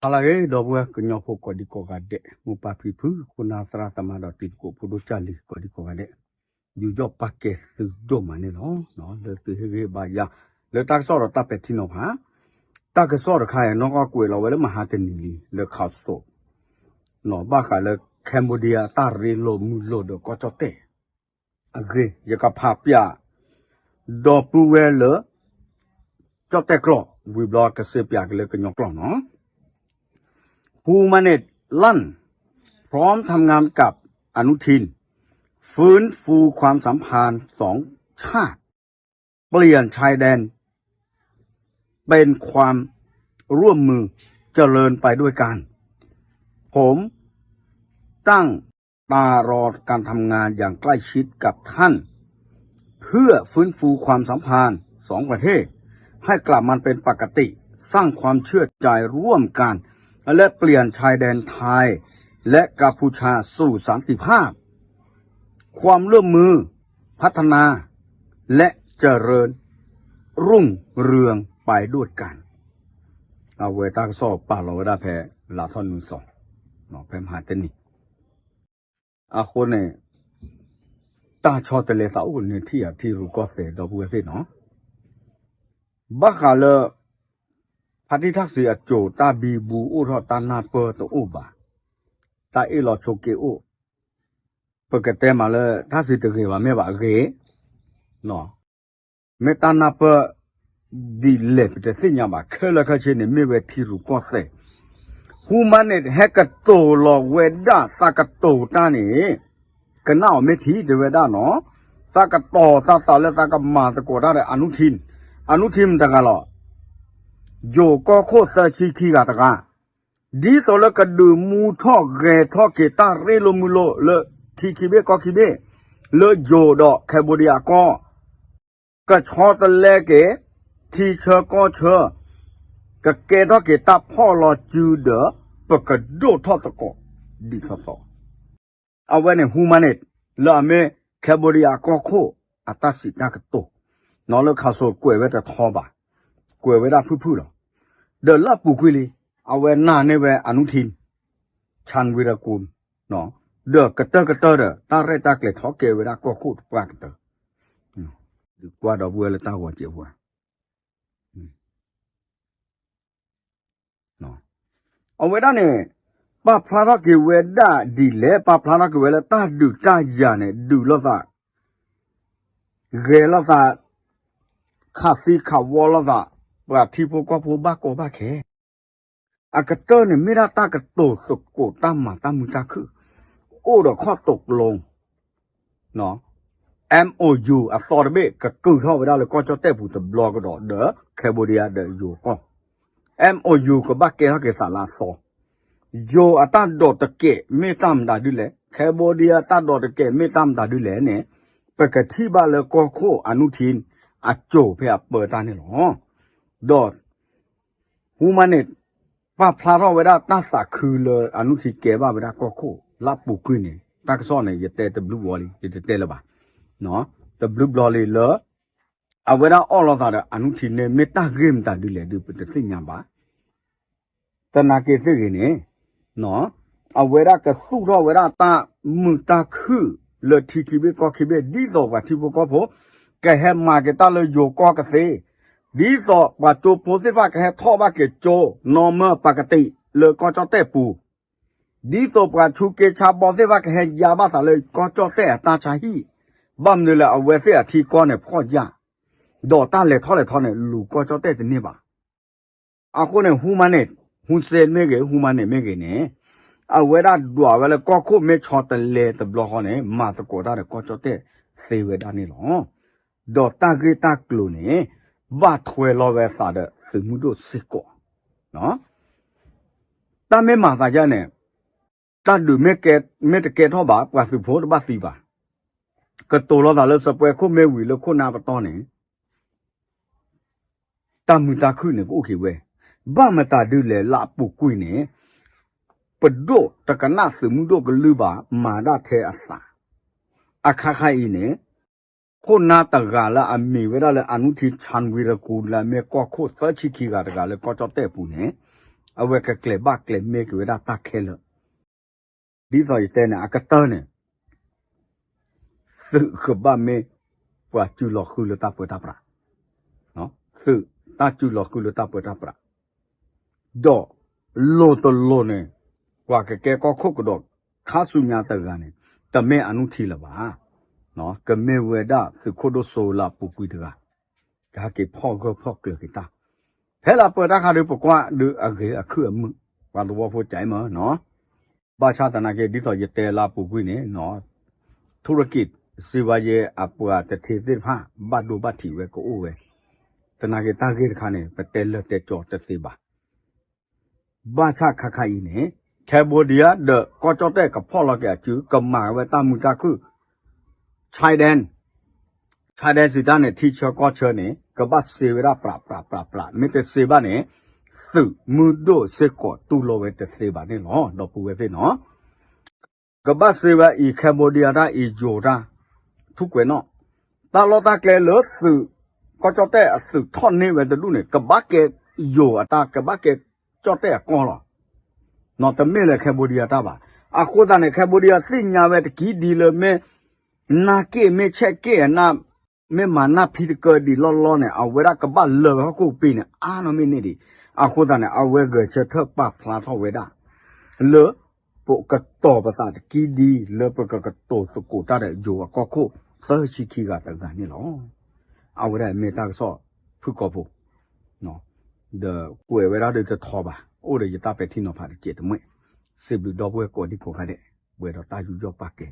ဟါလၢအဂ့ၤ ဒီပုၢ်ဝဲၢ်ကညီဖိကိးဒံကိးဂၤဒဲး, မိၢ်ပၢ်ဖံဖု ခိၣ်နၢ်သရၣ်သမါဒီးတံၤသကိးဖိဒိၣ်ကၢ်လံၤကိးဒံကိးဂၤဒဲး, ယူးယီၣ်ပာ်ကဲသုဒိၣ်မးန့ၣ်လီၤ. လၢသုဟ့ၣ်ဂံၢ်ဘါယၤ လၢတၢ်ကစီၣ်ဒီးတၢ်ပဲာ်ထံနီၤဖး, တၢ်ကစီၣ်တခါအံၤ နီၢ်ကီၢ်ကွဲးလီၤဝဲလၢမဟါတနံၤလံ လၢခးစိး ဘၣ်ဃးလၢ Cambodia တၢ်ရ့လိာ်မုာ်လိာ်ဒီးကီၢ်ကၠီၣ်တဲၣ် အဂ့ၢ် ယကဖးပျး ဒီပုၢ်ဝဲၢ်လၢ ကၠီၣ်တဲၣ်ကျိာ် ဝံၤဘျီကစ့ပျးက့ၤလၢကညီကျိာ်နီၤ. ฮูมาเน็ตลั่น พร้อมทำงานกับอนุทิน ฟื้นฟูความสัมพันธ์สองชาติ เปลี่ยนชายแดน เป็นความร่วมมือ เจริญไปด้วยกัน ผมตั้ง ตารอการทำงานอย่างใกล้ชิดกับท่าน เพื่อฟื้นฟูความสัมพันธ์สองประเทศ ให้กลับมาเป็นปกติ สร้างความเชื่อใจร่วมกัน และเปลี่ยนชายแดนไทย และกัมพูชาสู่สันติภาพ ความร่วมมือ พัฒนา และเจริญรุ่งเรืองไปด้วยกัน အဝဲတၢ်ကစီၣ်ပာ်လီၤဝဲဒၣ်ဖဲ လါထီၣ်နွံသီ ဖဲမဟါတနံၤ အဃိန့ၣ် တၢ်ဆီတလဲသးအိၣ်န့ၣ်ထံၣ်အထံရူၢ်ကီၢ်သဲးဒီပုၢ်ဝဲၢ်သ့ၣ်နီၤ, ဘၣ်ဃးလၢ ဖါတံၢ်ထၣ်စံးအစိၤ တၢ်ဘံဘူအိၣ်ထီၣ်တၢ်နၢ်ပၢၢ်တအိၣ်ဘၣ်, တၢ်အ့ၣ်လိာ်ဆိးက့အိၣ်, ပကတဲမးလၢ ထၣ်စံးတဂ့ၤဘၣ်မ့ၢ်ဘၣ်အဂ့ၤ မ့ၢ်တၢ်နၢ်ပၢၢ်ဒ်လဲၣ် ပတသ့ၣ်ညါဘၣ်, ခဲလၢာ်ခဲဆ့န့ၣ် မ့ၢ်ဝဲထံရူၢ်ကီၢ်သဲး, ဟူမၢ်န့ၣ် ဟဲကတိၤလီၤဝဲဒၣ်သးကတိၤတၢ်န့ၣ် ကနၣ်အီၤမ့ၢ်ထံ တဲဝဲဒၣ်နီၤ, သးကတိၤသးသးလၢသးကမၤသကိးတၢ်ဒီး အနုထံ, အနုထံမတၤတဂၤလီၤ, ယိၤကီၢ်ခိၣ်သၢဆံခံဂၤတဂၤ ဒ်သိးလၢကဒုးမူထီၣ်ဂဲၤထီၣ်က့ၤတၢ်ရ့လိာ်မုာ်လိာ်လၢထံခံဘ့ၣ်ကီၢ်ခံဘ့ၣ်, လၢယိၤဒီး Cambodia အကီၢ်, ကဆီတလဲက့ၤ ထံဆၢကီၢ်ဆၢ, ကကဲထီၣ်က့ၤတၢ်ဖီၣ်လီၤစုဒီး ပကဒိၣ်ထီၣ်သကိး ဒ်သိးသိး အဝဲန့ၣ်ဟူမၢ်န့ၣ် လၢအမ့ၢ် Cambodia အကီၢ်ခိၣ်အတၢ်စံးတၢ်ကတိၤ, နီၤလၢခးစိးကွဲးဝဲတထီဘၣ်, ကွဲးဝဲဒၣ်ဖုၣ်ဖုၣ်လီၤ, ဒီးလၢအပူၤကွံာ်လံ, အဝဲနာ်န့ၢ်ဝဲအနုထံ, ဆၣ်ဝံၤရကူၣ်, ဒီးကတၢၢ်ကတၢၢ်ဒီး တၢ်ရဲၣ်တၢ်ကျဲၤထီၣ်ကဲဝဲဒၣ်ကီၢ်ခိၣ်တပှၢ်ကတၢၢ်, ဒုးကွၢ်ဒီပုၢ်ဝဲၢ်လၢတၢ်ဂီၤစဲးပှၤ အဝဲဒၣ်န့ၣ် ပာ်ဖျါထီၣ်က့ၤဝဲဒၣ်ဒ်လဲၣ်, ပာ်ဖျါထီၣ်က့ၤဝဲလၢတၢ်ဒုးတၢ်ယၤန့ၣ် ဒုးလိာ်သး, ဂဲၤလိာ်သး, ခးသံခးဝီလိာ်သး, ပှၤထံဖိကီၢ်ဖိဘၣ်ကီဘၣ်ခဲ, အကတၢၢ်န့ၣ် မ့ၢ်ဒၣ်တၢ်ကတိၤသကိးတၢ်မၤတၢ်မုာ်တၢ်ခုၣ်, အိၣ်ဒီးခီၣ်တိာ်ပျိ MOU အသီတဘ့ၣ် ကကုၢ်ထီၣ်ဝဲဒၣ်လၢကီၢ်ကၠီၣ်တဲၣ်ပူၤတဘျီကဒီးဒီး Cambodia ဒီးယိၤကီၢ်, MOU ကဘၣ်ကဲထီၣ်က့ၤသးလၢအသီ, ယိၤအတၢ်ဒိးတကဲးမ့ၢ်တၢ်မတၤဒ်လဲၣ်, Cambodia တၢ်ဒိးတကဲးမ့ၢ်တၢ်မတၤဒ်လဲၣ်န့ၣ်, ပကထံၣ်ဘၣ်လၢကီၢ်ခိၣ်အနုထံအစိၤဖဲအပၢတၢ်န့ၣ်လီၤ. ဒီး ဟူမၢ်န့ၣ် ပာ်ဖျါထီၣ်ဝဲဒၣ်တၢ်သးခုလၢအနုထံကဲဘၣ်ဝဲဒၣ်ကီၢ်ခိၣ်လၢအပူၤကွံာ်န့ၣ် တၢ်ကစီၣ်န့ၣ် ယတဲတဘျုးဘျီလံ ယတတဲလၢၤဘၣ်, တဘျုးဘျီလံလၢ အဝဲဒၣ်အီၣ်လိာ်သးဒီးအနုထံန့ၣ် မ့ၢ်တၢ်ဂ့ၢ်မတၤဒ်လဲၣ်ဒုး ပတသ့ၣ်ညါဘၣ် သနာ်က့သ့ၣ်ဂ့ၤန့ၣ်, အဝဲဒၣ်ကသူၣ်ထီၣ်ဝဲဒၣ်တၢ်မုာ်တၢ်ခုၣ်လၢထံခံဘ့ၣ်ကီၢ်ခံဘ့ၣ် ဒ်သိးပှၤထံဖိကီၢ်ဖိ ကဟဲမၤက့ၤတၢ်လၢယိၤကီၢ်ကသ့, ဒ်သိးပှၤကၠိဖိသ့ၣ်တဖၣ်ကဟဲထီၣ်ဘၣ်က့ၤကၠိ နီၢ်မၢၢ် ပကတံး လၢကီၢ်ကၠီၣ်တဲၣ်ပူၤ, ဒ်သိးပှၤဆူးက့ဆါဘီသ့ၣ်တဖၣ်ကဟဲယါဘၣ်သးလၢကီၢ်ကၠီၣ်တဲၣ်အတၢ်ဆါဟံၣ်, ဘၣ်မနုၤလဲၣ် အဝဲသ့ၣ်အထံကီၢ်န့ၣ်ဖှီၣ်ယာ်, ဒီးတၢ်လဲၤထီၣ်လဲၤထီန့ၣ် လူၤကီၢ်ကၠီၣ်တဲၣ်တန့ၢ်ဘၣ်. အဃိန့ၣ် ဟူမၢ်န့ၣ်, ဟူစ့မ့ၢ်ဂ့ၤ, ဟူမၢ်န့ၣ်မ့ၢ်ဂ့ၤန့ၣ်, အဝဲဒၣ်ဒွးဝဲလၢကီၢ်ခိၣ်မ့ၢ်ဆီတလဲတဘျီဃီန့ၣ် မၤသကိးတၢ်ဒီးကီၢ်ကၠီၣ်တဲၣ်သ့ဝဲဒၣ်န့ၣ်လီၤ. ဒီးတၢ်ဂ့ၢ်တၢ်ကျိၤန့ၣ် ဘၣ်ထွဲလီၤဝဲသးဒီးသုးမုၢ်ဒိၣ်စ့ၢ်ကီး တၢ်မ့ၢ်မၤသးဒ်န့ၣ်, တၢ်ဒုးမ့ၢ်တကဲထီၣ်ဘၣ် ပှၤသုးဖိတဘၣ်သံဘၣ်. ကတိၤလီၤသးလၢစပွဲခိၣ်မ့ၢ်ဝံၤလၢခိၣ်နၢ်ပတီၢ်န့ၣ် တၢ်မုာ်တၢ်ခုၣ်န့ၣ်ကအိၣ်က့ၤဝဲ, ဘၣ်မတၤဒ်လဲၣ်လၢအပူၤကွံာ်န့ၣ်, ပဒိၣ်တကနၣ်သုးမုၢ်ဒိၣ်ကလုၢ်ဘၣ် မၤဒၣ်ထဲအသး. အခါခါအံၤန့ၣ်, ခိၣ်နၢ်တဂၤလၢအမံၤဝဲဒၣ်လၢ အနုထံ ဆၣ်ဝံၤရကူၣ် လၢအမ့ၢ်ကီၢ်ခိၣ်သၢဆံခံဂၤတဂၤလၢကီၢ်ကၠီၣ်တဲၣ်အပူၤန့ၣ်, အဝဲကကျဲၤဘၣ်ကျဲၤမ့ၢ်က့ၤဝဲဒၣ်တၢ်ခဲလၢာ်. ဒ်သိးယတဲန့ၣ် အကတၢၢ်န့ၣ် သုးကဘၣ်မ့ၢ်ပှၤစုလီၤဃုလၢတၢ်ပၢတၢ်ပြး, သုးတၢ်စုလီၤဃုလၢတၢ်ပၢတၢ်ပြး, ဒီးလိၤတလိၤန့ၣ် ပှၤကကဲကီၢ်ခိၣ်ကဒီးခါဆူညါတဂၤန့ၣ် တမ့ၢ်အနုထံလၢၤဘၣ်. ကမ့ၢ်ဝဲဒၣ်သုးခိၣ်ဒိၣ်စိလၢအပူၤကွံာ်တဂၤ ကဟဲက့ၤဖီၣ်ဂၢၢ်ဖီၣ်ကျၢၤက့ၤတၢ် ဖဲလၢပၢတၢ်ခါဒီးပကွၢ်ဒုးအဂ့ၤအခုၣ်အမုာ် ပှၤသဝီဖိကၠဲမၢ်နီၤ. ဘၣ်ဆၣ်သနာ်က့ ဒ်သိးယတဲလၢအပူၤကွံာ်န့ၣ် ထူရကံၣ် စံးဝါယဲအပှၤတထ့သ့ၣ်တဖၣ် ဘၣ်ဒိဘၣ်ထံးဝဲကအိၣ်ဝဲ, သနာ်က့တၢ်ဂ့ၢ်တခါန့ၣ် ပတဲလၢာ်တဲာ်ကၠီတသ့ဘၣ်. ဘၣ်ဆၣ်ခါခါအံၤန့ၣ် Cambodia ဒီးကီၢ်ကၠီၣ်တဲၣ်ကဖီၣ်လီၤက့ၤအစု ကမၤဝဲတၢ်မုာ်တၢ်ခုၣ် China, China စံးတၢ်န့ၣ် ထံဆၢကီၢ်ဆၢန့ၣ် ကဘၣ်စ့ဝဲဒၣ်ပြးပြးပြးပြး မ့ၢ်တစ့ဘၣ်န့ၣ် သုးမုၢ်ဒိၣ်စ့ၢ်ကီးတူၢ်လိာ်ဝဲတသ့ဘၣ်န့ၣ်လီၤ. ဒီပုၢ်ဝဲၢ်သ့ၣ်နီၤ ကဘၣ်စ့ဝဲအံၤ Cambodia တၢ်အံၤယိၤတၢ် ထူၣ်ကွဲးနီၣ် တၢ်လီၢ်တၢ်ကျဲလၢသုး ကီၢ်ကၠီၣ်တဲၣ်အသုးထီၣ်န့ၢ်ဝဲတဒူၣ်န့ၣ် ကဘၣ်ကဲယိၤအတၢ် ကဘၣ်ကဲကၠီၣ်တဲၣ်အကီၢ်လီၤ. နီၤ တမ့ၢ်လၢ Cambodia တၢ်ဘၣ်. အဃိသတးန့ၣ် Cambodia သ့ၣ်ညါဝဲတကံဒံလၢမ့ၢ် နၢ်က့ၣ်မ့ၢ်ဆဲးက့ၣ်အနၢ် မ့ၢ်မၤနၢ်ဖံးတကၢဒံးလီၢ်လီၢ်န့ၣ် အဝဲဒၣ်ကဘၣ်လၢာ်ဝဲဟီၣ်ခိၣ်ကပ့ၤန့ၣ် အါနီၢ်မ့ၢ်န့ၢ်ဒံး. အဃိသတးန့ၣ် အဝဲဂဲၤဆၢထၢၣ်ပာ်ဖျါထီၣ်ဝဲဒၣ် လၢ ပကတီၤပသးတကံဒံ လၢပကကတိၤသကိးတၢ်ဒီးယိၤအကီၢ်ခိၣ် သၢဆံခံဂၤတဂၤန့ၣ်လီၤ. အဝဲဒၣ်မ့ၢ်တၢ်ကစီၣ်ဖုၣ်ကိာ်ဖိ ဒီးကွဲးဝဲဒၣ်ဒီးတထီဘၣ် အိၣ်ဒီးယတၢ်ပဲာ်ထံနီၤဖးတစဲးတမှဲၣ်, စံးဘျုးဒီပုၢ်ဝဲၢ်ကိးဒံကိးဂၤဒဲး ပှဲၤဒီးတၢ်ယူးယီၣ်ပာ်ကဲ